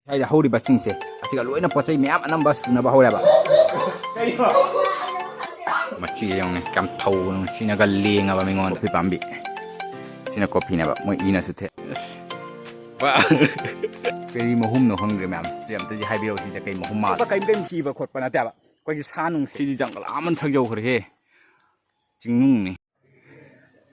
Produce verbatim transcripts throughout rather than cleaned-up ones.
ꯁ꯭ꯋꯥꯏꯗ ꯍꯧꯔꯤꯕꯁꯤꯡꯁꯦ, ꯑꯁꯤꯒ ꯂꯣꯏꯅ ꯄꯣꯠ ꯆꯩ ꯃꯌꯥꯝ ꯑꯅꯝꯕ ꯁꯨꯅꯕ ꯍꯧꯔꯦꯕ꯫ ꯃꯆꯤ ꯌꯦꯡꯉꯨꯅꯦ, ꯌꯥꯝ ꯊꯧꯕꯅꯤ꯫ ꯁꯤꯅꯒ ꯂꯦꯡꯉꯕ ꯃꯤꯉꯣꯟꯗ꯫ ꯀꯣꯐꯤ ꯄꯥꯝꯕꯤ꯫ ꯁꯤꯅ ꯀꯣꯐꯤꯅꯦꯕ, ꯃꯣꯏ ꯏꯅꯁꯨ ꯊꯦ꯫ ꯋꯥ꯫ ꯀꯔꯤ ꯃꯍꯨꯝꯅꯣ ꯈꯪꯗ꯭ꯔꯦ ꯃꯌꯥꯝ꯫ ꯁꯤ ꯑꯝꯇꯗꯤ ꯍꯥꯏꯕꯤꯔꯛꯑꯣ, ꯁꯤꯁꯦ ꯀꯩ ꯃꯍꯨꯝ ꯃꯥꯜꯂꯤ? ꯀꯩꯝ ꯀꯩꯝ ꯁꯤꯕ ꯈꯣꯠꯄ ꯅꯠꯇꯦꯕ꯫ ꯑꯩꯈꯣꯏꯒꯤ ꯁꯥ ꯅꯨꯡꯁꯦ꯫ ꯁꯤꯗꯤ ꯖꯪꯒꯜ ꯑꯥ ꯃꯟꯊꯛ ꯌꯧꯈ꯭ꯔꯦꯍꯦ꯫ ꯆꯤꯡꯅꯨꯡꯅꯤ꯫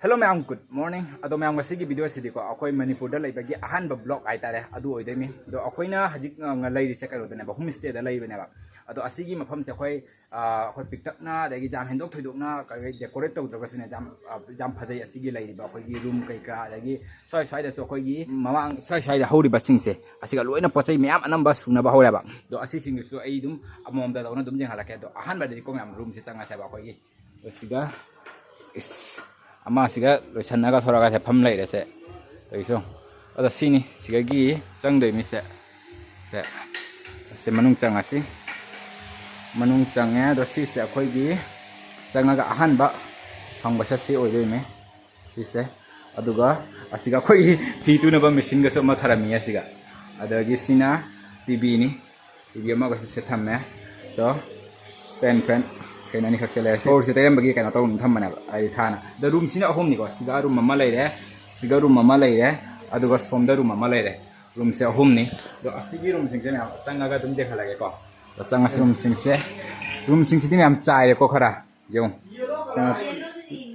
Hello ꯃꯌꯥꯝ, good morning꯫ ꯑꯗꯣ ꯃꯌꯥꯝ, ꯉꯁꯤꯒꯤ video ꯑꯁꯤꯗꯤꯀꯣ, ꯑꯩꯈꯣꯏ ꯃꯅꯤꯄꯨꯔꯗ ꯂꯩꯕꯒꯤ ꯑꯍꯥꯟꯕ vlog ꯍꯥꯏꯇꯥꯔꯦ, ꯑꯗꯨ ꯑꯣꯏꯗꯣꯏꯅꯤ꯫ ꯑꯗꯣ ꯑꯩꯈꯣꯏꯅ ꯍꯧꯖꯤꯛ, ꯑ, ꯂꯩꯔꯤꯁꯦ ꯀꯩꯅꯣꯗꯅꯦꯕ, home stayꯗ ꯂꯩꯕꯅꯦꯕ꯫ ꯑꯗꯣ ꯑꯁꯤꯒꯤ ꯃꯐꯝꯁꯦ ꯑꯩꯈꯣꯏ, ꯑ, ꯑꯩꯈꯣꯏ ꯄꯤꯛꯇꯛꯅ, ꯑꯗꯒꯤ ꯌꯥꯝ ꯍꯦꯟꯗꯣꯛ ꯊꯣꯏꯗꯣꯛꯅ ꯀꯩ decorate ꯇꯧꯗ꯭ꯔꯒꯁꯨꯅꯦ, ꯌꯥꯝ, ꯑ, ꯌꯥꯝ ꯐꯖꯩ ꯑꯁꯤꯒꯤ ꯂꯩꯔꯤꯕ ꯑꯩꯈꯣꯏꯒꯤ room ꯀꯩꯀꯥ, ꯑꯗꯒꯤ ꯁ꯭ꯋꯥꯏ ꯁ꯭ꯋꯥꯏꯗꯁꯨ ꯑꯩꯈꯣꯏꯒꯤ ꯃꯃꯥꯡ ꯁ꯭ꯋꯥꯏ ꯁ꯭ꯋꯥꯏꯗ ꯍꯧꯔꯤꯕꯁꯤꯡꯁꯦ, ꯑꯁꯤꯒ ꯂꯣꯏꯅ ꯄꯣꯠ ꯆꯩ ꯃꯌꯥꯝ ꯑꯅꯝꯕ ꯁꯨꯅꯕ ꯍꯧꯔꯦꯕ꯫ ꯑꯗꯣ ꯑꯁꯤꯁꯤꯡꯗꯨꯁꯨ ꯑꯩ ꯑꯗꯨꯝ ꯑꯃꯃꯝꯗ ꯇꯧꯅ ꯑꯗꯨꯝ ꯌꯦꯡꯍꯜꯂꯛꯀꯦ꯫ ꯑꯗꯣ ꯑꯍꯥꯟꯕꯗꯗꯤꯀꯣ ꯃꯌꯥꯝ, roomꯁꯦ ꯆꯪꯉꯁꯦꯕ ꯑꯩꯈꯣꯏꯒꯤ꯫ ꯑꯗꯣ ꯁꯤꯒ, ꯏꯁ, ꯑꯃ ꯁꯤꯒ ꯂꯣꯏꯁꯟꯅꯒ ꯊꯣꯔꯛꯑꯒ ꯁꯦ ꯐꯝ ꯂꯩꯔꯦꯁꯦ꯫ ꯇꯧꯔꯤꯁꯨ꯫ ꯑꯗꯣ ꯁꯤꯅꯤ, ꯁꯤꯗꯒꯤ ꯆꯪꯗꯣꯏ ꯃꯤꯁꯦ꯫ ꯁꯦ, ꯁꯦ ꯃꯅꯨꯡ ꯆꯪꯉꯁꯤ꯫ ꯃꯅꯨꯡ ꯆꯪꯉꯦ꯫ ꯑꯗꯣ ꯁꯤꯁꯦ ꯑꯩꯈꯣꯏꯒꯤ ꯆꯪꯉꯒ ꯑꯍꯥꯟꯕ ꯐꯪꯕꯁꯦ ꯁꯤ ꯑꯣꯏꯗꯣꯏꯅꯦ꯫ ꯁꯤꯁꯦ꯫ ꯑꯗꯨꯒ ꯑꯁꯤꯒ ꯑꯩꯈꯣꯏꯒꯤ ꯐꯤ ꯇꯨꯅꯕ machineꯒꯁꯨ ꯑꯃ ꯊꯔꯝꯃꯤ ꯑꯁꯤꯒ꯫ ꯑꯗꯒꯤ ꯁꯤꯅ TVꯅꯤ꯫ TV ꯑꯃꯒꯁꯨ ꯁꯦ ꯊꯝꯃꯦ꯫ So, stand fan, fan ꯑꯅꯤꯈꯛꯁꯦ ꯂꯩꯔꯦ꯫ Floorꯁꯦ ꯇꯩꯔꯝꯕꯒꯤ ꯀꯩꯅꯣ ꯇꯧꯅ ꯊꯝꯕꯅꯦꯕ, ꯑꯩ ꯊꯥꯅ꯫ ꯑꯗ roomꯁꯤꯅ ꯑꯍꯨꯝꯅꯤꯀꯣ꯫ ꯁꯤꯗ room ꯑꯃ ꯂꯩꯔꯦ, ꯁꯤꯒ room ꯑꯃ ꯂꯩꯔꯦ, ꯑꯗꯨꯒ ꯁꯣꯝꯗ room ꯑꯃ ꯂꯩꯔꯦ꯫ Roomꯁꯦ ꯑꯍꯨꯝꯅꯤ꯫ ꯑꯗꯣ ꯑꯁꯤꯒꯤ roomꯁꯤꯡꯁꯦ ꯃꯌꯥꯝ ꯆꯪꯉꯒ ꯑꯗꯨꯝ ꯌꯦꯡꯍꯜꯂꯒꯦꯀꯣ꯫ ꯑꯗꯣ ꯆꯪꯉꯁꯤ roomꯁꯤꯡꯁꯦ꯫ Roomꯁꯤꯡꯁꯤꯗꯤ ꯃꯌꯥꯝ ꯆꯥꯏꯔꯦꯀꯣ ꯈꯔ꯫ ꯌꯦꯡꯉꯨ꯫ ꯆꯪꯉ-,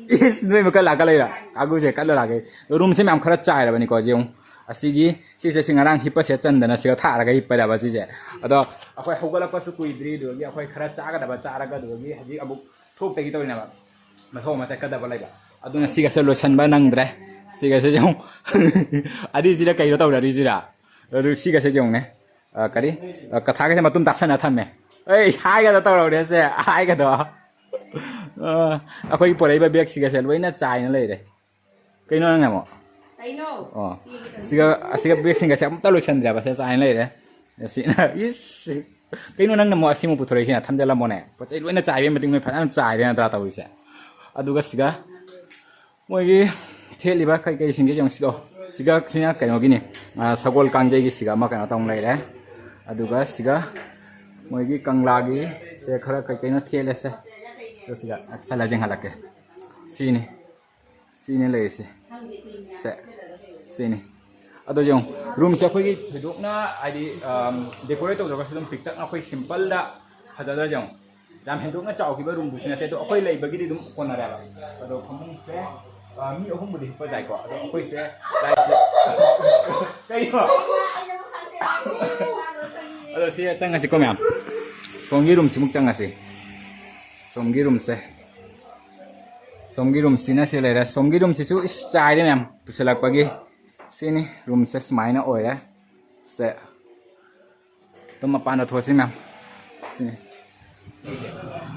ꯏꯁ, ꯅꯣꯏ ꯃꯈꯜ ꯂꯥꯛꯀ ꯂꯩꯔ? ꯀꯥꯒꯨꯁꯦ ꯀꯜꯂ ꯂꯥꯛꯀꯦ꯫ ꯑꯗꯣ roomꯁꯦ ꯃꯌꯥꯝ ꯈꯔ ꯆꯥꯏꯔꯕꯅꯤꯀꯣ꯫ ꯌꯦꯡꯉꯨ꯫ ꯑꯁꯤꯒꯤ, ꯁꯤꯁꯦ ꯁꯤ ꯉꯔꯥꯡ ꯍꯤꯞꯄꯁꯦ ꯆꯟꯗꯅ ꯁꯤꯒ ꯊꯥꯔꯒ ꯍꯤꯞꯄꯅꯦꯕ ꯁꯤꯁꯦ꯫ ꯑꯗꯣ ꯑꯩꯈꯣꯏ ꯍꯧꯒꯠꯂꯛꯄꯁꯨ ꯀꯨꯏꯗ꯭ꯔꯤ, ꯑꯗꯨꯗꯒꯤ ꯑꯩꯈꯣꯏ ꯈꯔ ꯆꯥꯒꯗꯕ ꯆꯥꯔꯒ, ꯑꯗꯨꯗꯒꯤ ꯍꯧꯖꯤꯛ ꯑꯃꯨꯛ ꯊꯣꯛꯇꯒꯤ ꯇꯧꯔꯤꯅꯦꯕ꯫ ꯃꯊꯧ ꯑꯃ ꯆꯠꯀꯗꯕ ꯂꯩꯕ꯫ ꯑꯗꯨꯅ ꯁꯤꯒꯁꯦ ꯂꯣꯏꯁꯟꯕ ꯅꯪꯗ꯭ꯔꯦ꯫ ꯁꯤꯒꯁꯦ ꯌꯦꯡꯉꯨ꯫ ꯑꯔꯤꯁꯤꯗ ꯀꯩꯅꯣ ꯇꯧꯅꯔꯤꯁꯤꯔꯥ? ꯑꯗꯨ ꯁꯤꯒꯁꯦ ꯌꯦꯡꯉꯨꯅꯦ꯫ ꯑ, ꯀꯔꯤ? ꯑ, ꯀꯊꯥꯒꯁꯦ ꯃꯇꯨꯝ ꯇꯥꯁꯟꯅ ꯊꯝꯃꯦ꯫ ꯑꯩ ꯍꯥꯏꯒꯗ ꯇꯧꯔꯧꯔꯦꯁꯦ, ꯍꯥꯏꯒꯗꯣ꯫ ꯑ, ꯑꯩꯈꯣꯏꯒꯤ ꯄꯣꯔꯛꯏꯕ bagꯁꯤꯒꯁꯦ ꯂꯣꯏꯅ ꯆꯥꯏꯅ ꯂꯩꯔꯦ꯫ ꯀꯩꯅꯣ ꯅꯪꯅ ꯑꯃꯨꯛ? ꯀꯩꯅꯣ? ꯑꯣ꯫ ꯁꯤꯒ, ꯑꯁꯤꯒ bagꯁꯤꯡꯒꯁꯦ ꯑꯝꯇ ꯂꯣꯏꯁꯟꯗ꯭ꯔꯦꯕ, ꯁꯦ ꯆꯥꯏꯅ ꯂꯩꯔꯦ꯫ ꯁꯤꯅ, ꯏꯁ꯫ ꯀꯩꯅꯣ ꯅꯪꯅ ꯑꯃꯨꯛ ꯑꯁꯤꯃꯨꯛ ꯄꯨꯊꯣꯔꯛꯏꯁꯤꯅ? ꯊꯝꯖꯜꯂꯝꯃꯣꯅꯦ꯫ ꯄꯣꯠ ꯆꯩ ꯂꯣꯏꯅ ꯆꯥꯏꯕꯒꯤ ꯃꯇꯤꯛ ꯅꯣꯏ ꯐꯖꯅ ꯆꯥꯏꯔꯦ ꯅꯠꯇ꯭ꯔꯥ ꯇꯧꯔꯤꯁꯦ? ꯑꯗꯨꯒ ꯁꯤꯒ ꯃꯣꯏꯒꯤ ꯊꯦꯠꯂꯤꯕ ꯀꯩ ꯀꯩꯁꯤꯡꯁꯦ ꯌꯦꯡꯉꯨ ꯁꯤꯗꯣ꯫ ꯁꯤꯒ ꯁꯤꯅ ꯀꯩꯅꯣꯒꯤꯅꯤ, ꯑ, ꯁꯒꯣꯜ ꯀꯥꯡꯖꯩꯒꯤ ꯁꯤꯒ ꯑꯃ ꯀꯩꯅꯣ ꯇꯧ ꯂꯩꯔꯦ꯫ ꯑꯗꯨꯒ ꯁꯤꯒ ꯃꯣꯏꯒꯤ ꯀꯪꯂꯥꯒꯤ ꯁꯦ ꯈꯔ ꯀꯩ ꯀꯩꯅꯣ ꯊꯦꯠꯂꯦꯁꯦ꯫ ꯁꯤꯒ ꯅꯛꯁꯜꯂ ꯌꯦꯡꯍꯜꯂꯛꯀꯦ꯫ ꯁꯤꯅꯤ꯫ ꯁꯤꯅꯤ ꯂꯩꯔꯤꯁꯦ꯫ ꯁꯦ꯫ ꯁꯤꯅꯤ꯫ ꯑꯗꯣ ꯌꯦꯡꯉꯨ, ꯔꯨꯝꯁꯦ ꯑꯩꯈꯣꯏꯒꯤ ꯊꯣꯏꯗꯣꯛꯅ ꯍꯥꯏꯗꯤ, ꯑꯝ, ꯗꯦꯀꯣꯔꯦꯠ ꯇꯧꯗ꯭ꯔꯒꯁꯨ ꯑꯗꯨꯝ ꯄꯤꯛꯇꯛꯅ ꯑꯩꯈꯣꯏ ꯁꯤꯝꯄꯜꯗ ꯐꯖꯗ꯭ꯔꯥ ꯌꯦꯡꯉꯨ꯫ ꯌꯥꯝ ꯍꯦꯟꯗꯣꯛꯅ ꯆꯥꯎꯈꯤꯕ ꯔꯨꯝꯗꯨꯁꯨ ꯅꯠꯇꯦ, ꯑꯗꯣ ꯑꯩꯈꯣꯏ ꯂꯩꯕꯒꯤꯗꯤ ꯑꯗꯨꯝ ꯀꯣꯟꯅꯔꯦꯕ꯫ ꯑꯗꯣ ꯐꯃꯨꯡꯁꯦ, ꯑ, ꯃꯤ ꯑꯍꯨꯝꯕꯨꯗꯤ ꯍꯤꯞꯄ ꯌꯥꯏꯀꯣ꯫ ꯑꯗꯣ ꯑꯩꯈꯣꯏꯁꯦ ꯂꯥꯏꯁꯦ ꯀꯩꯅꯣ? ꯑꯗꯣ ꯁꯤ ꯆꯪꯉꯁꯤꯀꯣ ꯃꯌꯥꯝ꯫ ꯁꯣꯝꯒꯤ ꯔꯨꯝꯁꯤꯃꯨꯛ ꯆꯪꯉꯁꯤ꯫ ꯁꯣꯝꯒꯤ ꯔꯨꯝꯁꯦ꯫ ꯁꯣꯝꯒꯤ ꯔꯨꯝꯁꯤꯅ ꯁꯤ ꯂꯩꯔꯦ꯫ ꯁꯣꯝꯒꯤ ꯔꯨꯝꯁꯤꯁꯨ ꯏꯁ ꯆꯥꯏꯔꯦ ꯃꯌꯥꯝ ꯄꯨꯁꯤꯜꯂꯛꯄꯒꯤ꯫ ꯁꯤꯅꯤ ꯔꯨꯝꯁꯦ ꯁꯨꯃꯥꯏꯅ ꯑꯣꯏꯔꯦ꯫ ꯁꯦ꯫ ꯑꯗꯨꯝ ꯃꯄꯥꯟꯗ ꯊꯣꯛꯑꯁꯤ ꯃꯌꯥꯝ꯫ ꯁꯤꯅꯤ꯫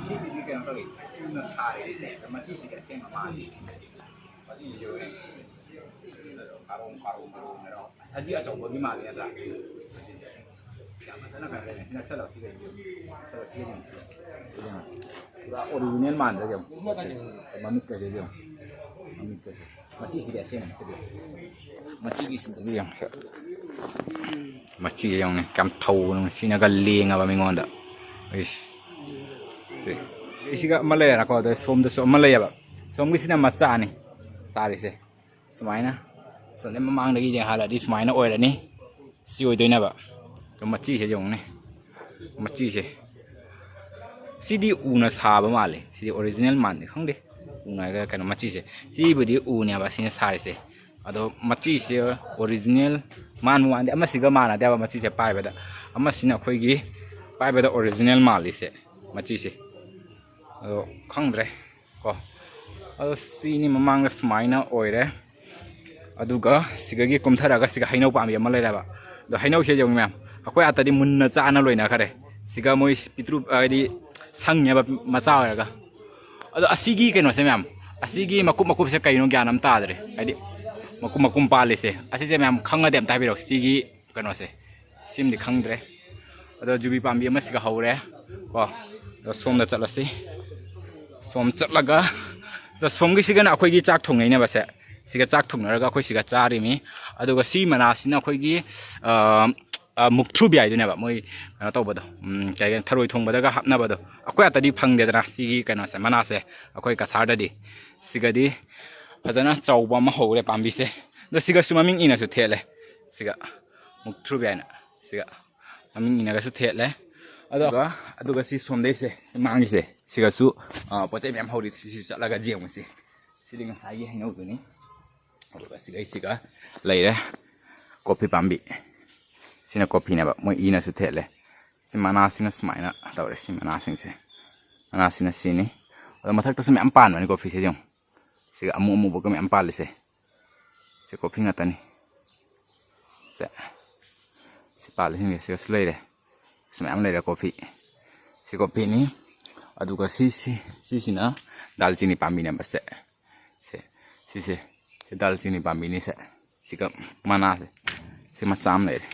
ꯁꯤꯁꯤꯗꯤ ꯀꯩꯅꯣ ꯇꯧꯏ꯫ ꯎꯅ ꯁꯥꯔꯤꯁꯦ ꯃꯆꯤꯁꯤꯗꯤ ꯑꯁꯦꯡꯕ ꯃꯥꯜꯂꯤ꯫ ꯃꯆꯤꯁꯤꯗꯤ ꯑꯣꯏꯔꯦ꯫ ꯀꯥꯔꯣꯡ, ꯀꯥꯔꯣꯡ, ꯀꯥꯔꯣꯡ ꯍꯥꯏꯔꯣ? ꯁꯖꯤ ꯑꯆꯧꯕꯒꯤ ꯃꯥꯜꯂꯦ ꯅꯠꯇ꯭ꯔꯥ? ꯌꯥꯝ ꯐꯖꯅ ꯈꯟꯈ꯭ꯔꯦꯅꯦ꯫ ꯁꯤ ꯅꯛꯁꯜꯂꯛꯁꯤꯒ ꯌꯦꯡꯉꯨ꯫ ꯅꯛꯁꯜꯂꯛꯁꯤꯒ ꯌꯦꯡꯉꯨ꯫ ꯄꯨꯔꯥ ꯑꯣꯔꯤꯖꯤꯅꯦꯜ ꯃꯥꯟꯗ꯭ꯔꯥ ꯌꯦꯡꯉꯨ꯫ ꯃꯃꯤꯠꯀꯁꯦ ꯌꯦꯡꯉꯨ꯫ ꯃꯃꯤꯠꯀꯁꯦ꯫ ꯃꯆꯤꯁꯤꯗꯤ ꯑꯁꯦꯡꯕ ꯃꯆꯤꯗꯤ꯫ ꯃꯆꯤꯒꯤꯁꯤꯗꯤ ꯌꯦꯡꯉꯨ꯫ ꯃꯆꯤꯁꯦ ꯌꯦꯡꯉꯨꯅꯦ꯫ ꯀꯌꯥꯝ ꯊꯧꯕꯅꯣ꯫ ꯁꯤꯅꯒ ꯂꯦꯡꯉꯕ ꯃꯤꯉꯣꯟꯗ꯫ ꯏꯁ꯫ ꯁꯤ꯫ ꯁꯤꯒ ꯑꯃ ꯂꯩꯔꯦꯅꯀꯣ꯫ ꯑꯗꯣ ꯁꯣꯝꯗꯁꯨ ꯑꯃ ꯂꯩꯌꯦꯕ꯫ ꯁꯣꯝꯒꯤꯁꯤꯅ ꯃꯆꯥꯅꯤ ꯆꯥꯔꯤꯁꯦ꯫ ꯁꯨꯃꯥꯏꯅ꯫ ꯁꯣꯝꯗ ꯃꯃꯥꯡꯗꯒꯤ ꯌꯦꯡꯍꯜꯂꯗꯤ ꯁꯨꯃꯥꯏꯅ ꯑꯣꯏꯔꯅꯤ꯫ ꯁꯤ ꯑꯣꯏꯗꯣꯏꯅꯦꯕ꯫ ꯑꯗꯣ ꯃꯆꯤꯁꯦ ꯌꯦꯡꯉꯨꯅꯦ꯫ ꯃꯆꯤꯁꯦ꯫ ꯁꯤꯗꯤ ꯎꯅ ꯁꯥꯕ ꯃꯥꯜꯂꯦ꯫ ꯁꯤꯗꯤ ꯑꯣꯔꯤꯖꯤꯅꯦꯜ ꯃꯥꯟꯗꯦ, ꯈꯪꯗꯦ꯫ ꯎꯅ ꯍꯥꯏꯒ ꯀꯩꯅꯣ ꯃꯆꯤꯁꯦ꯫ ꯁꯤꯕꯨꯗꯤ ꯎꯅꯦꯕ ꯁꯤꯅ ꯁꯥꯔꯤꯁꯦ꯫ ꯑꯗꯣ ꯃꯆꯤꯁꯦ ꯑꯣꯔꯤꯖꯤꯅꯦꯜ ꯃꯥꯟꯕ ꯃꯥꯟꯗꯦ꯫ ꯑꯃꯁꯤꯒ ꯃꯥꯟꯅꯗꯦꯕ ꯃꯆꯤꯁꯦ ꯄꯥꯏꯕꯗ꯫ ꯑꯃꯁꯤꯅ ꯑꯩꯈꯣꯏꯒꯤ ꯄꯥꯏꯕꯗ ꯑꯣꯔꯤꯖꯤꯅꯦꯜ ꯃꯥꯜꯂꯤꯁꯦ ꯃꯆꯤꯁꯦ꯫ ꯑꯗꯣ ꯈꯪꯗ꯭ꯔꯦ ꯀꯣ꯫ ꯑꯗꯣ ꯁꯤꯅꯤ ꯃꯃꯥꯡꯗ ꯁꯨꯃꯥꯏꯅ ꯑꯣꯏꯔꯦ꯫ ꯑꯗꯨꯒ ꯁꯤꯗꯒꯤ ꯀꯨꯝꯊꯔꯒ ꯁꯤꯒ ꯍꯩꯅꯧ ꯄꯥꯝꯕꯤ ꯑꯃ ꯂꯩꯔꯦꯕ꯫ ꯑꯗꯣ ꯍꯩꯅꯧꯁꯦ ꯌꯦꯡꯉꯨ ꯃꯌꯥꯝ, ꯑꯩꯈꯣꯏ ꯑꯥꯇꯗꯤ ꯃꯨꯟꯅ ꯆꯥꯅ ꯂꯣꯏꯅꯈꯔꯦ꯫ ꯁꯤꯒ ꯃꯣꯏ ꯄꯤꯇ꯭ꯔꯨ ꯍꯥꯏꯗꯤ ꯁꯪꯉꯦꯕ ꯃꯆꯥ ꯑꯣꯏꯔꯒ꯫ ꯑꯗꯣ ꯑꯁꯤꯒꯤ ꯀꯩꯅꯣꯁꯦ ꯃꯌꯥꯝ, ꯑꯁꯤꯒꯤ ꯃꯀꯨꯞ ꯃꯀꯨꯞꯁꯦ ꯀꯩꯅꯣ ꯒ꯭ꯌꯥꯟ ꯑꯃ ꯇꯥꯗ꯭ꯔꯦ꯫ ꯍꯥꯏꯗꯤ ꯃꯀꯨꯞ ꯃꯀꯨꯝ ꯄꯥꯜꯂꯤꯁꯦ꯫ ꯑꯁꯤꯁꯦ ꯃꯌꯥꯝ ꯈꯪꯉꯗꯤ ꯑꯝꯇ ꯍꯥꯏꯕꯤꯔꯛꯑꯣ꯫ ꯁꯤꯒꯤ ꯀꯩꯅꯣꯁꯦ꯫ ꯁꯤꯃꯗꯤ ꯈꯪꯗ꯭ꯔꯦ꯫ ꯑꯗꯣ ꯖꯨꯕꯤ ꯄꯥꯝꯕꯤ ꯑꯃꯁꯤꯒ ꯍꯧꯔꯦ ꯀꯣ꯫ ꯑꯗꯣ ꯁꯣꯝꯗ ꯆꯠꯂꯁꯤ꯫ ꯁꯣꯝ ꯆꯠꯂꯒ, ꯑꯗꯣ ꯁꯣꯝꯒꯤꯁꯤꯒꯅ ꯑꯩꯈꯣꯏꯒꯤ ꯆꯥꯛ ꯊꯣꯡꯅꯩꯅꯦꯕꯁꯦ꯫ ꯁꯤꯒ ꯆꯥꯛ ꯊꯣꯡꯅꯔꯒ ꯑꯩꯈꯣꯏ ꯁꯤꯒ ꯆꯥꯔꯤꯃꯤ꯫ ꯑꯗꯨꯒ ꯁꯤ ꯃꯅꯥꯁꯤꯅ ꯑꯩꯈꯣꯏꯒꯤ, ꯑ, ꯑ, ꯃꯨꯛꯊ꯭ꯔꯨꯕꯤ ꯍꯥꯏꯗꯨꯅꯦꯕ, ꯃꯣꯏ ꯀꯩꯅꯣ ꯇꯧꯕꯗꯣ, ꯎꯝ, ꯀꯩ ꯍꯥꯏꯒꯅꯤ, ꯊꯔꯣꯏ ꯊꯣꯡꯕꯗꯒ ꯍꯥꯞꯅꯕꯗꯣ꯫ ꯑꯩꯈꯣꯏ ꯑꯥꯗꯗꯤ ꯐꯪꯗꯦꯗꯅ ꯁꯤꯒꯤ ꯀꯩꯅꯣꯁꯦ, ꯃꯅꯥꯁꯦ, ꯑꯩꯈꯣꯏ ꯀꯁꯥꯔꯗꯗꯤ꯫ ꯁꯤꯒꯗꯤ ꯐꯖꯅ ꯆꯥꯎꯕ ꯑꯃ ꯍꯧꯔꯦ ꯄꯥꯝꯕꯤꯁꯦ꯫ ꯑꯗꯣ ꯁꯤꯒꯁꯨ ꯃꯃꯤꯡ ꯏꯅꯁꯨ ꯊꯦꯠꯂꯦ꯫ ꯁꯤꯒ ꯃꯨꯛꯊ꯭ꯔꯨꯕꯤ ꯍꯥꯏꯅ ꯁꯤꯒ ꯃꯃꯤꯡ ꯏꯅꯒꯁꯨ ꯊꯦꯠꯂꯦ꯫ ꯑꯗꯨꯒ, ꯑꯗꯨꯒ ꯁꯤ ꯁꯣꯝꯗꯩꯁꯦ, ꯁꯤ ꯃꯥꯡꯒꯤꯁꯦ, ꯁꯤꯒꯁꯨ, ꯑ, ꯄꯣꯠ ꯆꯩ ꯃꯌꯥꯝ ꯍꯧꯔꯤ꯫ ꯁꯤꯁꯨ ꯆꯠꯂꯒ ꯌꯦꯡꯉꯨꯁꯤ꯫ ꯁꯤꯗꯤ ꯉꯁꯥꯏꯒꯤ ꯍꯩꯅꯧꯗꯨꯅꯤ꯫ ꯑꯗꯨꯒ ꯁꯤꯒꯩꯁꯤꯒ ꯂꯩꯔꯦ ꯀꯣꯐꯤ ꯄꯥꯝꯕꯤ꯫ ꯁꯤꯅ ꯀꯣꯐꯤꯅꯦꯕ, ꯃꯣꯏ ꯏꯅꯁꯨ ꯊꯦꯠꯂꯦ꯫ ꯁꯤ ꯃꯅꯥꯁꯤꯅ ꯁꯨꯃꯥꯏꯅ ꯇꯧꯔꯦ, ꯁꯤ ꯃꯅꯥꯁꯤꯡꯁꯦ꯫ ꯃꯅꯥꯁꯤꯅ ꯁꯤꯅꯤ꯫ ꯑꯗꯣ ꯃꯊꯛꯇꯁꯨ ꯃꯌꯥꯝ ꯄꯥꯟꯕꯅꯤ ꯀꯣꯐꯤꯁꯦ, ꯌꯦꯡꯉꯨ꯫ ꯁꯤꯒ ꯑꯃꯨ ꯑꯃꯨꯕꯒ ꯃꯌꯥꯝ ꯄꯥꯜꯂꯤꯁꯦ꯫ ꯁꯤ ꯀꯣꯐꯤ ꯉꯥꯛꯇꯅꯤ꯫ ꯁꯦ꯫ ꯁꯤ ꯄꯥꯜꯂꯤꯁꯤꯡꯁꯦ ꯁꯤꯒꯁꯨ ꯂꯩꯔꯦ꯫ ꯁꯤ ꯃꯌꯥꯝ ꯂꯩꯔꯦ ꯀꯣꯐꯤ꯫ ꯁꯤ ꯀꯣꯐꯤꯅꯤ꯫ ꯑꯗꯨꯒ ꯁꯤ, ꯁꯤ, ꯁꯤꯁꯤꯅ ꯗꯥꯜꯆꯤꯅꯤ ꯄꯥꯝꯕꯤꯅꯦꯕ ꯁꯦ꯫ ꯁꯦ꯫ ꯁꯤꯁꯦ꯫ ꯁꯤ ꯗꯥꯜꯆꯤꯅꯤ ꯄꯥꯝꯕꯤꯅꯤ ꯁꯦ꯫ ꯁꯤꯒ ꯃꯅꯥꯁꯦ꯫ ꯁꯤ ꯃꯆꯥ ꯑꯃ ꯂꯩꯔꯦ꯫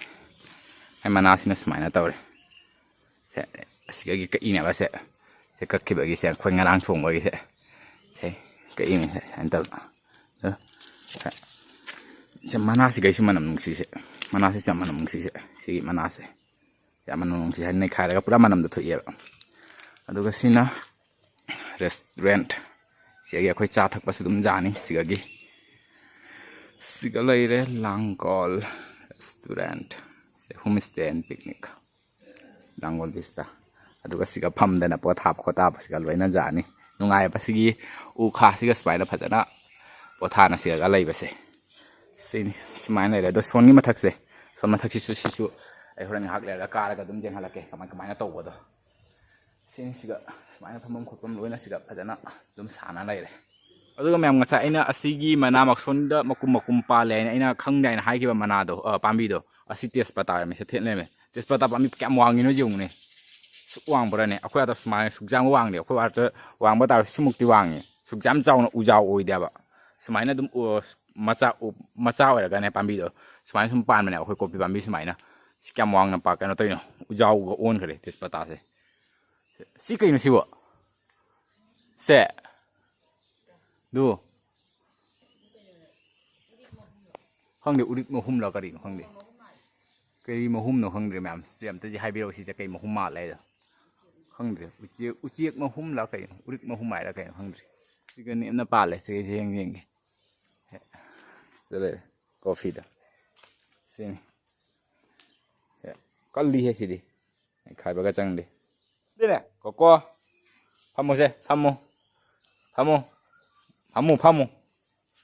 ꯑꯩ ꯃꯅꯥꯁꯤꯅ ꯁꯨꯃꯥꯏꯅ ꯇꯧꯔꯦ꯫ ꯁꯦ꯫ ꯑꯁꯤꯒꯒꯤ ꯀꯛꯏꯅꯦꯕ ꯁꯦ꯫ ꯁꯦ ꯀꯛꯈꯤꯕꯒꯤꯁꯦ ꯑꯩꯈꯣꯏ ꯉꯔꯥꯡ ꯊꯣꯡꯕꯒꯤꯁꯦ꯫ ꯁꯦ꯫ ꯀꯛꯏꯅꯦ ꯁꯦ꯫ ꯁꯨꯃꯥꯏꯅ ꯇꯧꯔꯒ꯫ ꯑꯗꯣ ꯁꯦ ꯃꯅꯥꯁꯤꯒꯩꯁꯨ ꯃꯅꯝ ꯅꯨꯡꯁꯤꯁꯦ꯫ ꯃꯅꯥꯁꯤ ꯆꯞ ꯃꯅꯝ ꯅꯨꯡꯁꯤꯁꯦ꯫ ꯁꯤꯒꯤ ꯃꯅꯥꯁꯦ꯫ ꯌꯥꯝ ꯃꯅꯝ ꯅꯨꯡꯁꯤ ꯍꯥꯏꯅ ꯅꯩꯈꯥꯏꯔꯒ ꯄꯨꯔꯥ ꯃꯅꯝꯗꯣ ꯊꯣꯛꯑꯦꯕ꯫ ꯑꯗꯨꯒ ꯁꯤꯅ restaurant꯫ ꯁꯤꯒꯤ ꯑꯩꯈꯣꯏ ꯆꯥ ꯊꯛꯄꯁꯨ ꯑꯗꯨꯝ ꯌꯥꯅꯤ ꯁꯤꯒꯒꯤ꯫ ꯁꯤꯒ ꯂꯩꯔꯦ ꯂꯥꯡꯒꯣꯜ restaurant꯫ Home stay and picnic꯫ Langol vista꯫ ꯑꯗꯨꯒ ꯁꯤꯒ ꯐꯝꯗꯅ ꯄꯣꯊꯥꯕ ꯈꯣꯊꯥꯕꯁꯤꯒ ꯂꯣꯏꯅ ꯌꯥꯅꯤ꯫ ꯅꯨꯡꯉꯥꯏꯕ ꯁꯤꯒꯤ ꯎ ꯈꯥꯁꯤꯒ ꯁꯨꯃꯥꯏꯅ ꯐꯖꯅ ꯄꯣꯊꯥꯅ ꯁꯤꯔꯒ ꯂꯩꯕꯁꯦ꯫ ꯁꯤꯅꯤ꯫ ꯁꯨꯃꯥꯏꯅ ꯂꯩꯔꯦ꯫ ꯑꯗꯣ ꯁꯣꯝꯒꯤ ꯃꯊꯛꯁꯦ, ꯁꯣꯝ ꯃꯊꯛꯁꯤꯁꯨ, ꯁꯤꯁꯨ ꯑꯩ ꯍꯣꯔꯦꯟ ꯉꯥꯏꯍꯥꯛ ꯂꯩꯔꯒ ꯀꯥꯔꯒ ꯑꯗꯨꯝ ꯌꯦꯡꯍꯜꯂꯛꯀꯦ ꯀꯃꯥꯏ ꯀꯃꯥꯏꯅ ꯇꯧꯕꯗꯣ꯫ ꯁꯤꯅꯤ꯫ ꯁꯤꯒ ꯁꯨꯃꯥꯏꯅ ꯐꯝꯐꯝ ꯈꯣꯠꯐꯝ ꯂꯣꯏꯅ ꯁꯤꯒ ꯐꯖꯅ ꯑꯗꯨꯝ ꯁꯥꯟꯅ ꯂꯩꯔꯦ꯫ ꯑꯗꯨꯒ ꯃꯌꯥꯝ, ꯉꯁꯥꯏ ꯑꯩꯅ ꯑꯁꯤꯒꯤ ꯃꯅꯥ ꯃꯈꯣꯡꯗ ꯃꯀꯨꯝ ꯃꯀꯨꯝ ꯄꯥꯜꯂꯦ ꯍꯥꯏꯅ ꯑꯩꯅ ꯈꯪꯗꯦ ꯍꯥꯏꯅ ꯍꯥꯏꯈꯤꯕ ꯃꯅꯥꯗꯣ, ꯑ, ꯄꯥꯝꯕꯤꯗꯣ, ꯑꯁꯤ ꯇꯦꯖꯄꯇꯥ ꯃꯤꯁꯦ ꯊꯦꯠ ꯂꯩꯔꯝꯃꯦ꯫ ꯇꯦꯖꯄꯇꯥ ꯄꯥꯝꯕꯤ ꯀꯌꯥꯝ ꯋꯥꯡꯉꯤꯅꯣ ꯌꯦꯡꯉꯨꯅꯦ꯫ ꯁꯨꯛ ꯋꯥꯡꯕ꯭ꯔꯅꯦ? ꯑꯩꯈꯣꯏ ꯑꯥꯗ ꯁꯨꯃꯥꯏꯅ ꯁꯨꯛ ꯌꯥꯝ ꯋꯥꯡꯗꯦ꯫ ꯑꯩꯈꯣꯏ ꯑꯥꯗ ꯋꯥꯡꯕ ꯇꯥꯔꯁꯨ ꯁꯤꯃꯨꯛꯇꯤ ꯋꯥꯡꯉꯤ꯫ ꯁꯨꯛ ꯌꯥꯝ ꯆꯥꯎꯅ ꯎꯖꯥꯎ ꯑꯣꯏꯗꯦꯕ꯫ ꯁꯨꯃꯥꯏꯅ ꯑꯗꯨꯝ ꯎ-, ꯃꯆꯥ ꯎ-, ꯃꯆꯥ ꯑꯣꯏꯔꯒꯅꯦ ꯄꯥꯝꯕꯤꯗꯣ ꯁꯨꯃꯥꯏꯅ ꯁꯨꯝ ꯄꯥꯟꯕꯅꯦ꯫ ꯑꯩꯈꯣꯏ ꯀꯣꯐꯤ ꯄꯥꯝꯕꯤ ꯁꯨꯃꯥꯏꯅ꯫ ꯁꯤ ꯀꯌꯥꯝ ꯋꯥꯡꯅ ꯄꯥ-, ꯀꯩꯅꯣ ꯇꯧꯔꯤꯅꯣ? ꯎꯖꯥꯎꯒ ꯑꯣꯟꯈ꯭ꯔꯦ ꯇꯦꯖꯄꯇꯥꯁꯦ꯫ ꯁꯤ ꯀꯩꯅꯣ ꯁꯤꯕꯣ? ꯁꯦ꯫ ꯑꯗꯨ꯫ ꯈꯪꯗꯦ, ꯎꯔꯤꯛ ꯃꯍꯨꯝꯂ ꯀꯔꯤꯅꯣ ꯈꯪꯗꯦ꯫ ꯀꯔꯤ ꯃꯍꯨꯝꯅꯣ ꯈꯪꯗ꯭ꯔꯦ ꯃꯌꯥꯝ꯫ ꯁꯤ ꯑꯝꯇꯗꯤ ꯍꯥꯏꯕꯤꯔꯛꯑꯣ, ꯁꯤꯁꯦ ꯀꯩ ꯃꯍꯨꯝ ꯃꯥꯜꯂꯦ ꯍꯥꯏꯗꯣ꯫ ꯈꯪꯗ꯭ꯔꯦ, ꯎꯆꯦꯛ, ꯎꯆꯦꯛ ꯃꯍꯨꯝꯂ ꯀꯩꯅꯣ, ꯎꯔꯤꯛ ꯃꯍꯨꯝ ꯍꯥꯏꯔ ꯀꯩꯅꯣ ꯈꯪꯗ꯭ꯔꯦ꯫ ꯁꯤꯒ ꯅꯦꯝꯅ ꯄꯥꯜꯂꯦ꯫ ꯁꯤꯒ ꯌꯦꯡ ꯌꯦꯡꯒꯦ꯫ ꯍꯦ, ꯁꯤꯗ ꯂꯩꯔꯦ ꯀꯣꯐꯤꯗꯣ꯫ ꯁꯤꯅꯤ꯫ ꯍꯦ, ꯀꯜꯂꯤꯍꯦ ꯁꯤꯗꯤ꯫ ꯈꯥꯏꯕꯒ ꯆꯪꯗꯦ꯫ ꯁꯤꯅꯦ, ꯀꯣꯀꯣ꯫ ꯐꯝꯃꯣꯁꯦ, ꯐꯝꯃꯣ꯫ ꯐꯝꯃꯣ꯫ ꯐꯝꯃꯣ, ꯐꯝꯃꯣ꯫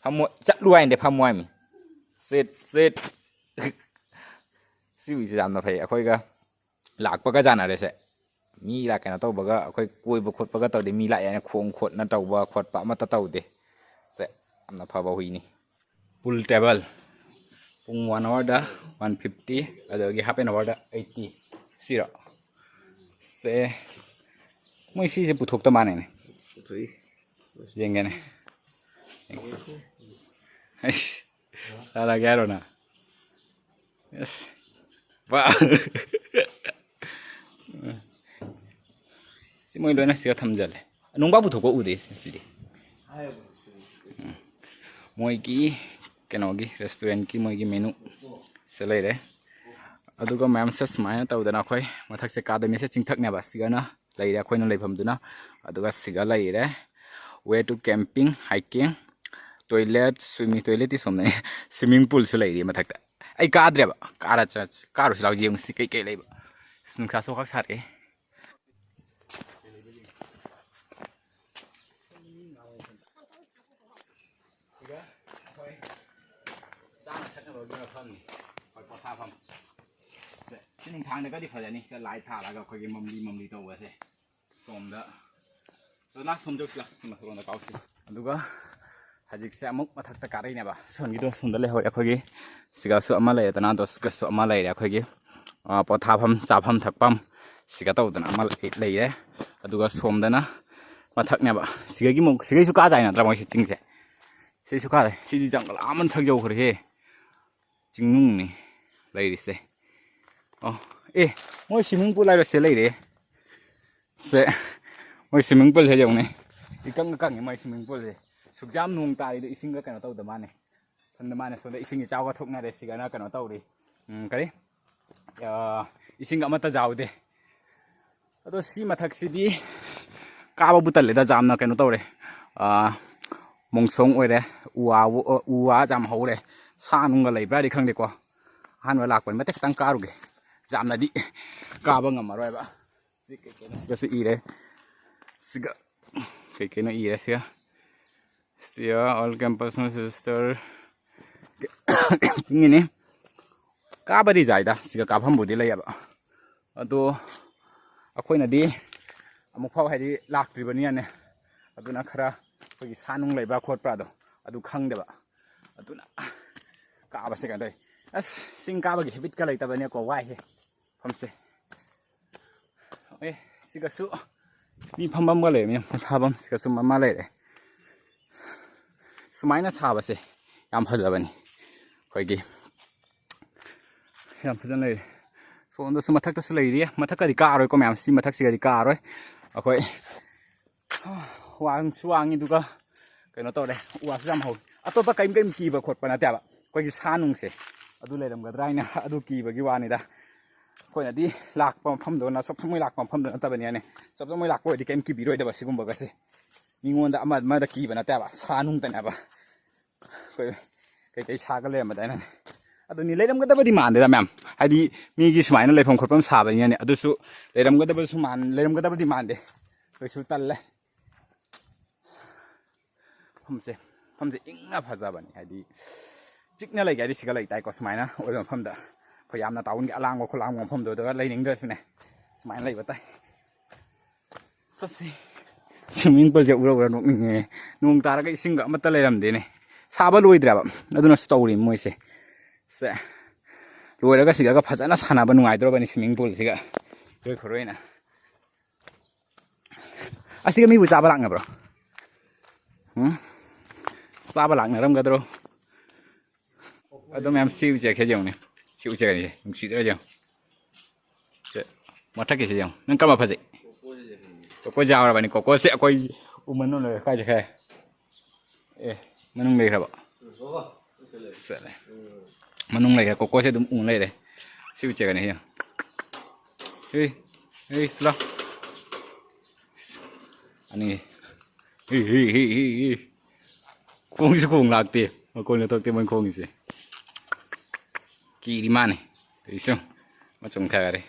ꯐꯝꯃꯣ, ꯆꯠꯂꯨ ꯍꯥꯏꯅꯗꯦ, ꯐꯝꯃꯣ ꯍꯥꯏꯃꯤ꯫ ꯁꯤꯠ, ꯁꯤꯠ꯫ ꯁꯤ ꯍꯨꯏꯁꯤ ꯌꯥꯝꯅ ꯐꯩ꯫ ꯑꯩꯈꯣꯏꯒ ꯂꯥꯛꯄꯒ ꯆꯥꯟꯅꯔꯦꯁꯦ꯫ ꯃꯤ ꯂꯥꯛ-, ꯀꯩꯅꯣ ꯇꯧꯕꯒ, ꯑꯩꯈꯣꯏ ꯀꯣꯏꯕ ꯈꯣꯠꯄꯒ ꯇꯧꯗꯦ꯫ ꯃꯤ ꯂꯥꯛꯑꯦꯅ ꯈꯣꯡ ꯈꯣꯠꯅ ꯇꯧꯕ ꯈꯣꯠꯄ ꯑꯃꯠꯇ ꯇꯧꯗꯦ꯫ ꯁꯦ, ꯌꯥꯝꯅ ꯐꯕ ꯍꯨꯏꯅꯤ꯫ Pool table꯫ ꯄꯨꯡ one hourꯗ one fifty, ꯑꯗꯨꯗꯒꯤ half an hourꯗ eighty꯫ ꯁꯤꯔꯣ? ꯁꯦ, ꯃꯣꯏ ꯁꯤꯁꯦ ꯄꯨꯊꯣꯛꯇ ꯃꯥꯟꯅꯩꯅꯦ꯫ ꯌꯦꯡꯒꯦꯅꯦ꯫ ꯑꯩꯁ, ꯆꯥꯔꯒꯦ ꯍꯥꯏꯔꯣ ꯅꯪ? ꯑꯁ, ꯋꯥ꯫ ꯁꯤ ꯃꯣꯏ ꯂꯣꯏꯅ ꯁꯤꯗ ꯊꯝꯖꯜꯂꯦ꯫ ꯅꯨꯡꯕꯥ ꯄꯨꯊꯣꯛꯄ ꯎꯗꯦ ꯁꯤꯁꯤꯗꯤ꯫ ꯎꯝ꯫ ꯃꯣꯏꯒꯤ ꯀꯩꯅꯣꯒꯤ restaurantꯀꯤ ꯃꯣꯏꯒꯤ menu ꯁꯤ ꯂꯩꯔꯦ꯫ ꯑꯗꯨꯒ ꯃꯌꯥꯝꯁꯦ ꯁꯨꯃꯥꯏꯅ ꯇꯧꯗꯅ ꯑꯩꯈꯣꯏ ꯃꯊꯛꯁꯦ ꯀꯥꯗꯣꯏꯅꯦ꯫ ꯁꯤ ꯆꯤꯡꯊꯛꯅꯦꯕ꯫ ꯁꯤꯒꯅ ꯂꯩꯔꯦ ꯑꯩꯈꯣꯏꯅ ꯂꯩꯐꯝꯗꯨꯅ꯫ ꯑꯗꯨꯒ ꯁꯤꯒ ꯂꯩꯔꯦ꯫ Way to camping, hiking, toilet, swimming, toiletꯇꯤ ꯁꯣꯝꯗꯅꯤ꯫ Swimming poolꯁꯨ ꯂꯩꯔꯤ ꯃꯊꯛꯇ꯫ ꯑꯩ ꯀꯥꯗ꯭ꯔꯦꯕ꯫ ꯀꯥꯔ ꯆꯠ-, ꯀꯥꯔꯨꯁꯤ ꯂꯥꯎ, ꯌꯦꯡꯉꯨꯁꯤ ꯀꯩꯀꯩ ꯂꯩꯕ꯫ ꯑꯁ, ꯅꯨꯡꯁꯥ ꯁꯣꯛꯈꯛ ꯁꯥꯔꯛꯑꯦ꯫ ꯁꯤꯒ ꯑꯩꯈꯣꯏ ꯆꯥꯅ ꯊꯛꯅꯕꯒꯤ ꯃꯐꯝꯅꯤ꯫ ꯑꯩꯈꯣꯏ ꯄꯣꯊꯥꯐꯝ꯫ ꯁꯦ, ꯁꯤ ꯅꯨꯡꯊꯥꯡꯗꯒꯗꯤ ꯐꯖꯅꯤ꯫ ꯁꯤꯗ light ꯊꯥꯜꯂꯒ ꯑꯩꯈꯣꯏꯒꯤ ꯃꯝꯂꯤ ꯃꯝꯂꯤ ꯇꯧꯕꯁꯦ꯫ ꯁꯣꯝꯗ꯫ ꯑꯗꯣ ꯂꯥꯛ ꯁꯣꯝ ꯆꯧꯁꯤ ꯂꯥꯛ꯫ ꯁꯣꯝ ꯅꯥꯀꯜꯂꯣꯝꯗ ꯀꯥꯎꯁꯤ꯫ ꯑꯗꯨꯒ ꯍꯧꯖꯤꯛꯁꯦ ꯑꯃꯨꯛ ꯃꯊꯛꯇ ꯀꯥꯔꯛꯏꯅꯦꯕ꯫ ꯁꯣꯝꯒꯤꯗꯣ ꯁꯣꯝꯗ ꯂꯩꯍꯧꯔꯦ ꯑꯩꯈꯣꯏꯒꯤ꯫ ꯁꯤꯒꯁꯨ ꯑꯃ ꯂꯩꯔꯦꯗꯅ, ꯑꯗꯣ ꯁꯤꯒꯁꯨ ꯑꯃ ꯂꯩꯔꯦ ꯑꯩꯈꯣꯏꯒꯤ꯫ ꯑꯥ, ꯄꯣꯊꯥꯐꯝ, ꯆꯥꯐꯝ, ꯊꯛꯐꯝ꯫ ꯁꯤꯒ ꯇꯧꯗꯅ ꯑꯃ ꯂꯩ-, ꯂꯩꯔꯦ꯫ ꯑꯗꯨꯒ ꯁꯣꯝꯗꯅ ꯃꯊꯛꯅꯦꯕ꯫ ꯁꯤꯒꯒꯤ ꯑꯃꯨꯛ, ꯁꯤꯒꯩꯁꯨ ꯀꯥꯖꯥꯏ ꯅꯠꯇ꯭ꯔꯥ ꯃꯣꯏꯁꯤ ꯆꯤꯡꯁꯦ? ꯁꯤꯁꯨ ꯀꯥꯔꯦ꯫ ꯁꯤꯗꯤ ꯖꯪꯒꯜ ꯑꯥ ꯃꯊꯛ ꯌꯧꯈ꯭ꯔꯦꯍꯦ꯫ ꯆꯤꯡꯅꯨꯡꯅꯤ ꯂꯩꯔꯤꯁꯦ꯫ ꯑꯣ, ꯑꯦ, ꯃꯣꯏ swimming pool ꯍꯥꯏꯔꯣ ꯁꯤ ꯂꯩꯔꯦ꯫ ꯁꯦ, ꯃꯣꯏ swimming poolꯁꯦ ꯌꯦꯡꯉꯨꯅꯦ꯫ ꯏꯀꯪꯒ ꯀꯪꯉꯦ ꯃꯣꯏ swimming poolꯁꯦ꯫ ꯁꯨꯛꯌꯥꯝ ꯅꯣꯡ ꯇꯥꯔꯤꯗꯣ ꯏꯁꯤꯡꯒ ꯀꯩꯅꯣ ꯇꯧꯗ ꯃꯥꯅꯦ꯫ ꯁꯣꯝꯗ ꯃꯥꯅ ꯁꯣꯝꯗ ꯏꯁꯤꯡ ꯏꯆꯥꯎꯒ ꯊꯣꯛꯅꯔꯦ꯫ ꯁꯤꯒꯅ ꯀꯩꯅꯣ ꯇꯧꯔꯤ, ꯎꯝ, ꯀꯔꯤ, ꯑ, ꯏꯁꯤꯡ ꯑꯃꯠꯇ ꯆꯥꯎꯗꯦ꯫ ꯑꯗꯣ ꯁꯤ ꯃꯊꯛꯁꯤꯗꯤ ꯀꯥꯕꯕꯨ ꯇꯜꯂꯦꯗ, ꯌꯥꯝꯅ ꯀꯩꯅꯣ ꯇꯧꯔꯦ꯫ ꯑ, ꯃꯣꯡꯁꯣꯡ ꯑꯣꯏꯔꯦ꯫ ꯎ ꯋꯥ, ꯎ ꯋꯥ ꯌꯥꯝ ꯍꯧꯔꯦ꯫ ꯁꯥ ꯅꯨꯡꯒ ꯂꯩꯕ꯭ꯔꯥꯗꯤ ꯈꯪꯗꯦꯀꯣ꯫ ꯑꯍꯥꯟꯕ ꯂꯥꯛꯄꯅꯤ, ꯃꯇꯦꯛ ꯈꯤꯇꯪ ꯀꯥꯔꯨꯒꯦ꯫ ꯌꯥꯝꯅꯗꯤ ꯀꯥꯕ ꯉꯝꯃꯔꯣꯏꯕ꯫ ꯁꯤ ꯀꯩ ꯀꯩꯅꯣ ꯁꯤꯒꯁꯨ ꯏꯔꯦ꯫ ꯁꯤꯒ ꯀꯩ ꯀꯩꯅꯣ ꯏꯔꯦ ꯁꯤꯒ꯫ ꯁꯤꯒ all campus semester꯫ ꯏꯪꯉꯤꯅꯤ꯫ ꯀꯥꯕꯗꯤ ꯌꯥꯏꯗ, ꯁꯤꯒ ꯀꯥꯐꯝꯕꯨꯗꯤ ꯂꯩꯌꯦꯕ꯫ ꯑꯗꯣ ꯑꯩꯈꯣꯏꯅꯗꯤ ꯑꯃꯨꯛꯐꯥꯎ ꯍꯥꯏꯗꯤ ꯂꯥꯛꯇ꯭ꯔꯤꯕꯅꯤꯅꯅꯦ, ꯑꯗꯨꯅ ꯈꯔ ꯑꯩꯈꯣꯏꯒꯤ ꯁꯥ ꯅꯨꯡ ꯂꯩꯕ꯭ꯔꯥ ꯈꯣꯠꯄ꯭ꯔꯥꯗꯣ ꯑꯗꯨ ꯈꯪꯗꯕ꯫ ꯑꯗꯨꯅ ꯀꯥꯕꯁꯦ ꯀꯩꯅꯣ ꯇꯧꯋꯤ꯫ ꯑꯁ, ꯆꯤꯡ ꯀꯥꯕꯒꯤ ꯍꯦꯕꯤꯠꯀ ꯂꯩꯇꯕꯅꯦꯀꯣ, ꯋꯥꯏꯍꯦ꯫ ꯃꯐꯝꯁꯦ꯫ ꯑꯦ, ꯁꯤꯒꯁꯨ ꯃꯤ ꯐꯝꯐꯝꯒ ꯂꯩꯔꯝꯃꯤ, ꯄꯣꯊꯥꯐꯝ꯫ ꯁꯤꯒꯁꯨ ꯑꯃ ꯂꯩꯔꯦ꯫ ꯁꯨꯃꯥꯏꯅ ꯁꯥꯕꯁꯦ ꯌꯥꯝ ꯐꯖꯕꯅꯤ꯫ ꯑꯩꯈꯣꯏꯒꯤ ꯌꯥꯝ ꯐꯖꯅ ꯂꯩꯔꯦ꯫ ꯁꯣꯝꯗꯁꯨ ꯃꯊꯛꯇꯁꯨ ꯂꯩꯔꯤ꯫ ꯃꯊꯛꯀꯗꯤ ꯀꯥꯔꯣꯏꯀꯣ ꯃꯌꯥꯝ, ꯁꯤ ꯃꯊꯛꯁꯤꯒꯗꯤ ꯀꯥꯔꯣꯏ꯫ ꯑꯩꯈꯣꯏ ꯋꯥꯡꯁꯨ ꯋꯥꯡꯉꯤ, ꯑꯗꯨꯒ ꯀꯩꯅꯣ ꯇꯧꯔꯦ, ꯎ ꯋꯥꯁꯨ ꯌꯥꯝ ꯍꯧꯋꯤ꯫ ꯑꯇꯣꯞꯄ ꯀꯔꯤꯝ ꯀꯔꯤꯝ ꯀꯤꯕ ꯈꯣꯠꯄ ꯅꯠꯇꯦꯕ, ꯑꯩꯈꯣꯏꯒꯤ ꯁꯥ ꯅꯨꯡꯁꯦ ꯑꯗꯨ ꯂꯩꯔꯝꯒꯗ꯭ꯔꯥ ꯍꯥꯏꯅ ꯑꯗꯨ ꯀꯤꯕꯒꯤ ꯋꯥꯅꯤꯗ꯫ ꯑꯩꯈꯣꯏꯅꯗꯤ ꯂꯥꯛꯄ ꯃꯐꯝꯗꯣ, ꯅꯥꯁꯣꯛ ꯁꯃꯣꯏ ꯂꯥꯛꯄ ꯃꯐꯝꯗꯣ ꯅꯠꯇꯕꯅꯤꯅꯅꯦ꯫ ꯆꯞ ꯆꯞ ꯃꯣꯏ ꯂꯥꯛꯄ ꯑꯣꯏꯔꯗꯤ ꯀꯔꯤꯝ ꯀꯤꯕꯤꯔꯣꯏꯗꯕ ꯁꯤꯒꯨꯝꯕꯒꯁꯦ꯫ ꯃꯤꯉꯣꯟꯗ ꯑꯃ ꯑꯃꯗ ꯀꯤꯕ ꯅꯠꯇꯦꯕ, ꯁꯥ ꯅꯨꯡꯇꯅꯦꯕ꯫ ꯑꯩꯈꯣꯏ ꯀꯩꯀꯩ ꯁꯥꯒ ꯂꯩꯔꯝꯕꯗꯥꯏꯅꯦ꯫ ꯑꯗꯨꯅꯤ, ꯂꯩꯔꯝꯒꯗꯕꯗꯤ ꯃꯥꯟꯗꯦꯗ ꯃꯌꯥꯝ, ꯍꯥꯏꯗꯤ ꯃꯤꯒꯤ ꯁꯨꯃꯥꯏꯅ ꯂꯩꯐꯝ ꯈꯣꯠꯐꯝ ꯁꯥꯕꯅꯤꯅꯅꯦ꯫ ꯑꯗꯨꯁꯨ ꯂꯩꯔꯝꯒꯗꯕꯁꯨ ꯃꯥꯟ-, ꯂꯩꯔꯝꯒꯗꯕꯗꯤ ꯃꯥꯟꯗꯦ꯫ ꯀꯩꯁꯨ ꯇꯜꯂꯦ꯫ ꯃꯐꯝꯁꯦ, ꯃꯐꯝꯁꯦ ꯏꯪꯅ ꯐꯖꯕꯅꯤ, ꯍꯥꯏꯗꯤ ꯆꯤꯛꯅ ꯂꯩꯒꯦ ꯍꯥꯏꯗꯤ ꯁꯤꯒ ꯂꯩ ꯇꯥꯏꯀꯣ꯫ ꯁꯨꯃꯥꯏꯅ ꯑꯣꯏꯕ ꯃꯐꯝꯗ ꯑꯩꯈꯣꯏ ꯌꯥꯝꯅ ꯇꯥꯎꯟꯒꯤ ꯑꯂꯥꯡꯕ ꯈꯣꯠꯂꯥꯡꯕ ꯃꯐꯝꯗꯨꯗꯒ ꯂꯩꯅꯤꯡꯗ꯭ꯔꯁꯨꯅꯦ, ꯁꯨꯃꯥꯏꯅ ꯂꯩꯕ ꯇꯥꯏ꯫ ꯆꯠꯁꯤ꯫ Swimming poolꯁꯦ ꯎꯔ ꯎꯔ ꯅꯣꯛꯅꯤꯡꯉꯦ꯫ ꯅꯣꯡ ꯇꯥꯔꯒ ꯏꯁꯤꯡꯒ ꯑꯃꯠꯇ ꯂꯩꯔꯝꯗꯦꯅꯦ꯫ ꯁꯥꯕ ꯂꯣꯏꯗ꯭ꯔꯦꯕ, ꯑꯗꯨꯅꯁꯨ ꯇꯧꯔꯤ ꯃꯣꯏꯁꯦ꯫ ꯁꯦ, ꯂꯣꯏꯔꯒ ꯁꯤꯗꯒ ꯐꯖꯅ ꯁꯥꯟꯅꯕ ꯅꯨꯡꯉꯥꯏꯗꯧꯔꯕꯅꯤ swimming poolꯁꯤꯒ꯫ ꯏꯔꯣꯏ ꯈꯔꯣꯏꯅ꯫ ꯑꯁꯤꯒ ꯃꯤꯕꯨ ꯆꯥꯕ ꯂꯥꯛꯅꯕ꯭ꯔꯣ? ꯎꯝ? ꯆꯥꯕ ꯂꯥꯛꯅꯔꯝꯒꯗ꯭ꯔꯣ? ꯑꯗꯣ ꯃꯌꯥꯝ, ꯁꯤ ꯎꯆꯦꯛꯁꯦ ꯌꯦꯡꯉꯨꯅꯦ꯫ ꯁꯤ ꯎꯆꯦꯛ ꯑꯅꯤꯁꯦ ꯅꯨꯡꯁꯤꯗ꯭ꯔꯥ ꯌꯦꯡꯉꯨ꯫ ꯁꯦ, ꯃꯊꯛꯀꯤꯁꯦ ꯌꯦꯡꯉꯨ꯫ ꯅꯪ ꯀꯔꯝꯕ ꯐꯖꯩ? ꯀꯣꯀꯣꯁꯦ ꯌꯥꯎꯔꯕꯅꯤ꯫ ꯀꯣꯀꯣꯁꯦ ꯑꯩꯈꯣꯏ ꯎꯃꯟ ꯑꯃ ꯂꯣꯏꯔꯦ꯫ ꯀꯥꯏ ꯆꯠꯈ꯭ꯔꯦ? ꯑꯦ, ꯃꯅꯨꯡ ꯂꯩꯈ꯭ꯔꯕ? ꯆꯠꯂꯦ꯫ ꯃꯅꯨꯡ ꯂꯩꯔꯦ, ꯀꯣꯀꯣꯁꯦ ꯑꯗꯨꯝ ꯎ ꯂꯩꯔꯦ꯫ ꯁꯤ ꯎꯆꯦꯛ ꯑꯅꯤ ꯁꯤ꯫ ꯍꯦ, ꯍꯦ, ꯁꯤꯂꯥ꯫ ꯑꯅꯤ꯫ ꯍꯤ, ꯍꯤ, ꯍꯤ, ꯍꯤ, ꯍꯤ꯫ ꯈꯣꯡꯁꯨ ꯈꯣꯡ ꯂꯥꯛꯇꯦ꯫ ꯃꯈꯣꯟꯒ ꯊꯣꯛꯇꯦ ꯃꯣꯏ ꯈꯣꯡꯉꯤꯁꯦ꯫ ꯀꯤꯔꯤ ꯃꯥꯅꯦ꯫ ꯇꯧꯔꯤꯁꯦ꯫ ꯃꯆꯨꯝ ꯈꯥꯏꯒꯔꯦ꯫